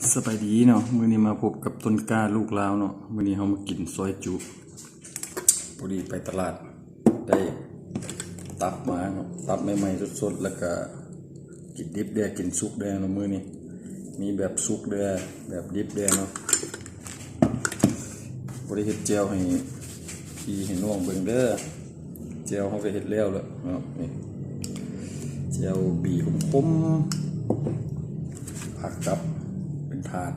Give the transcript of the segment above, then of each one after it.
ສະບາຍດີເນາະ, ມື້ນີ້ມາພົບກັບຕົ້ນກ້າລູກລາວເນາະ. ມື້ນີ້ເຮົາມາກິນຊອຍຈຸ. ພໍດີໄປຕະຫຼາດໄດ້ຕັບມາເນາະ, ຕັບໃໝ່ໆສົດໆ ແລ້ວກະກິນດິບແດ່ ກິນສຸກແດ່ເນາະ. ມື້ນີ້ມີແບບສຸກແດ່ ແບບດິບແດ່ເນາະ. ບໍ່ໄດ້ເຮັດແຈ່ວໃຫ້ພີ່ໃຫ້ນ້ອງເບິ່ງເດີ. ແຈ່ວເຮົາກະເຮັດແລ້ວແຫຼະເນາະ. ນີ້ແຈ່ວບີຂົມໆ ຜັກກັບເປັນຖາດ,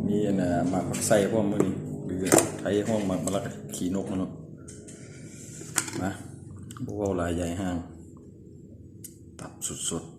ມີອັນນ່າ ໝາກຜັກໄຊພ້ອມມື້ນີ້ ຫຼືໄທຮ້ອງໝາກມະລະກະຂີ້ນົກເນາະ. ມາ ບໍ່ເວົ້າຫຼາຍໃຫຍ່ຫ່າງ ຕັບສົດໆ.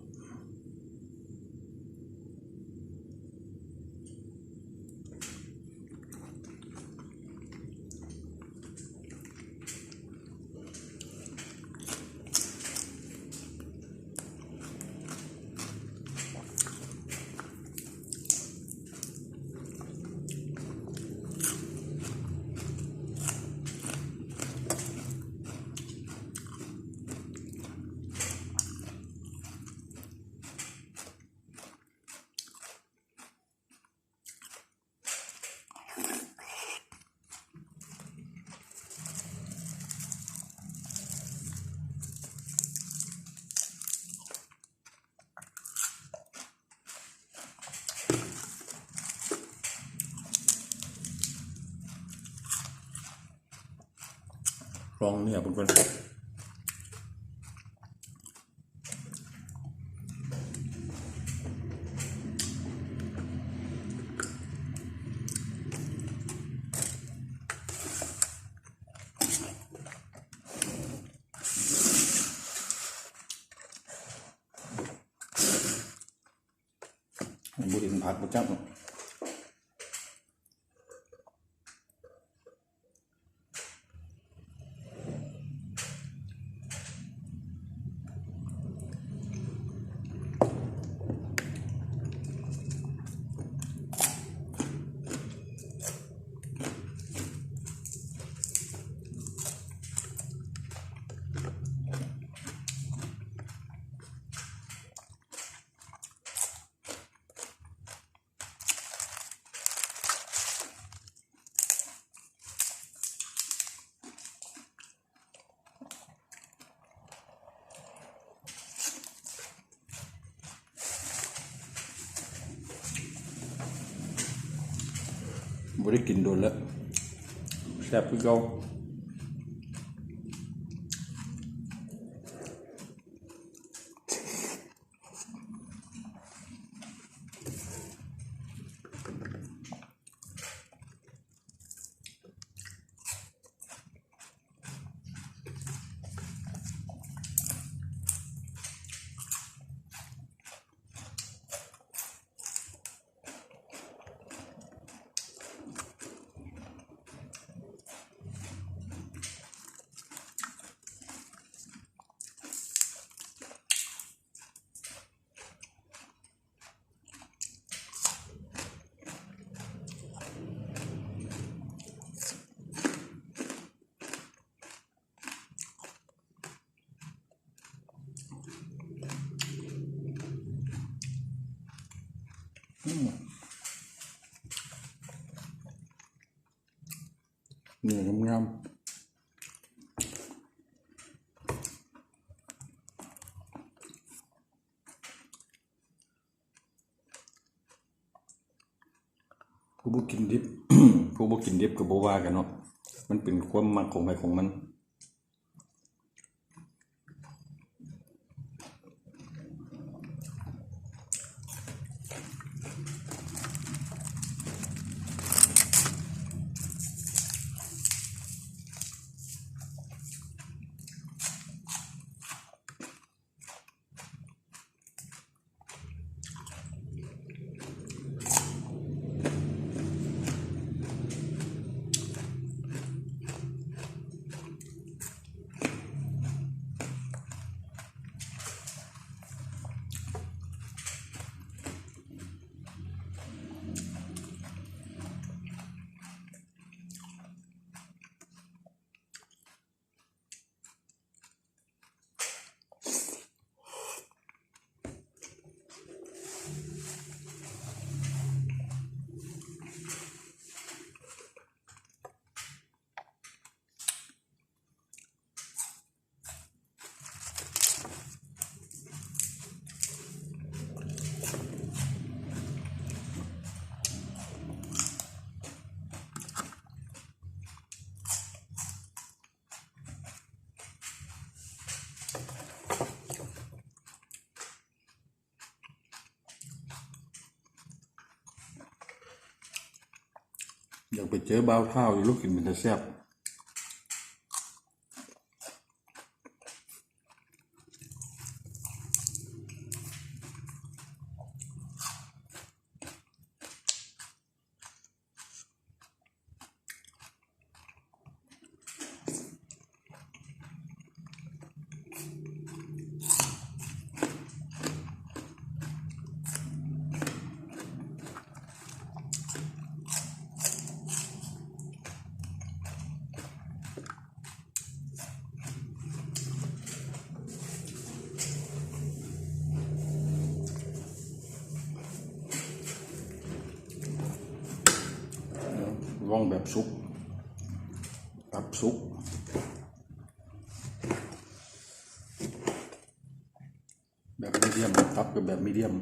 ລອງເນື້ອເບິ່ງກ່ອນ. ບໍ່ເຫັນຜັກບໍ່ຈັກເນາະ. ບໍ່ໄດ້ກິນດົນແລ້ວ ແຊບຄືເກົ່າ. ອືມ ເນື້ອງາມໆ. ຜູ້ບໍ່ກິນດິບ ຜູ້ບໍ່ກິນດິບກະບໍ່ວ່າກັນເນາະ, ມັນເປັນຄວາມມັກຂອງໃຜຂອງມັນ. ອື ຢາກໄປເຈີບ່າວທ້າວຢູ່ ລູກກິນເປັນຕາແຊບ. ລອງແບບສຸກ ຕັບສຸກ ແບບມີດຽມ ຕັບກໍແບບມີດຽມ.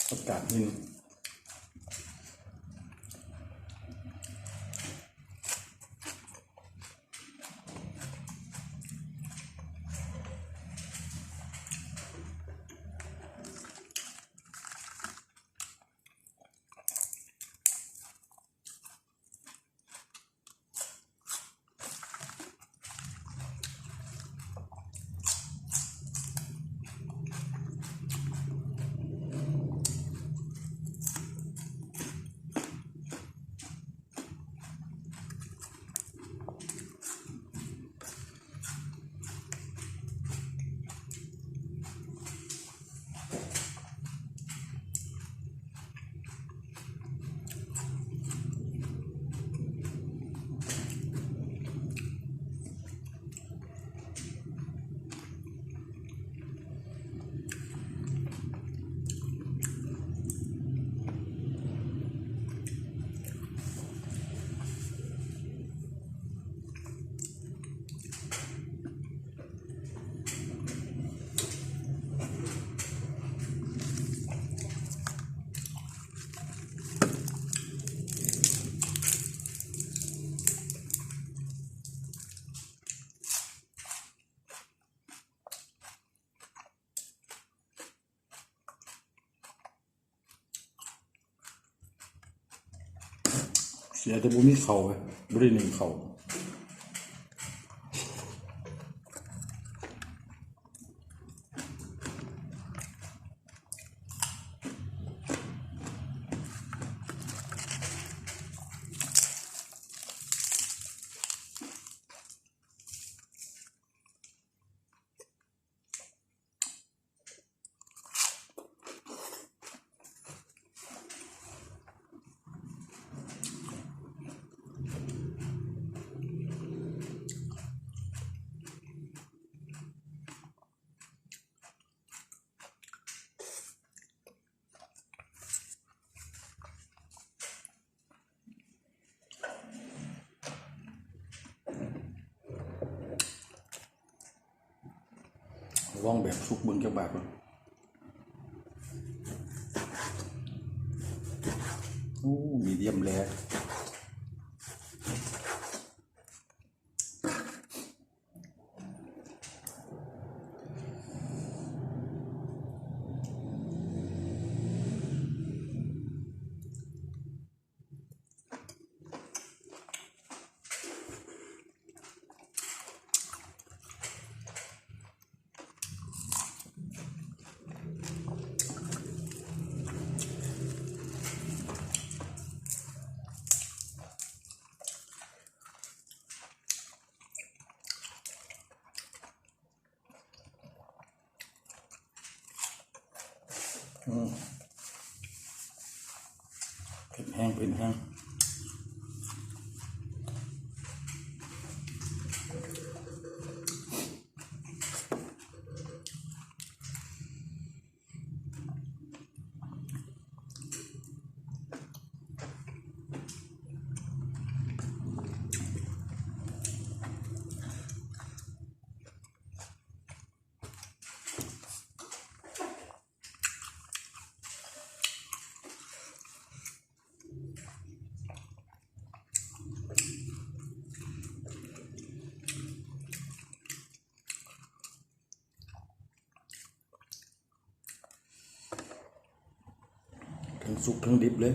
ປາກກາດຫີນ. ເສຍແຕ່ບໍ່ມີເຂົ້າເວີຍ ບໍ່ໄດ້ໜຶ້ງເຂົ້າ. ລອງແບບສຸກເບິ່ງຈັກບາດກ່ອນ. ໂອ້ ມີດຽມແລ. ອືມ ເຜັດແຮງ ເຜັດແຮງ. ສຸກທັງດິບເລີຍ.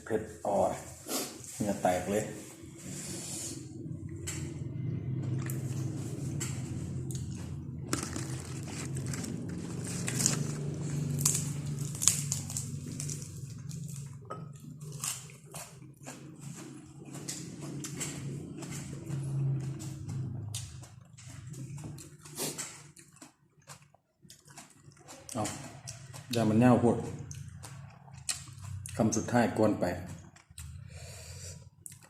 ເຜັດໆ ໂອ້ຍ ເຫື່ອແຕກເລີຍ. ເອົາ ຢ່າມັນຍາວໂພດ. ຄຳສຸດທ້າຍກ່ອນໄປ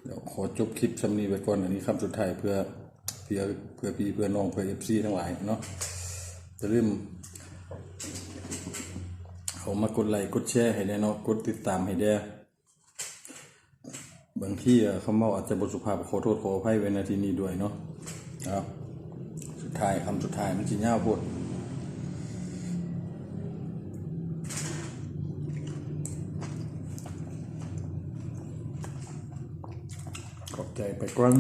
ດຽວຂໍຈົບຄລິບຊ່ຳນີ້ໄວ້ກ່ອນ. ອັນນີ້ຄຳສຸດທ້າຍເພື່ອ ເພື່ອ ເພື່ອພີ່ເພື່ອນ້ອງ ເພື່ອເອັຟຊີທັງຫຼາຍເນາະ, ຢ່າລືມເຂົ້າມາກົດໄລກົດແຊໃຫ້ແດ່ເນາະ, ກົດຕິດຕາມໃຫ້ແດ່. ບາງທີ ເອີ ຄຳເວົ້າອາດຈະບໍ່ສຸພາບ, ຂໍໂທດຂໍອະໄພໄວ້ ນະ ທີ່ນີ້ດ້ວຍເນາະ. ເອົາ ສຸດທ້າຍ ຄຳສຸດທ້າຍ ມັນຊິຍາວໂພດ. ຂອບໃຈໄປກ່ອນ.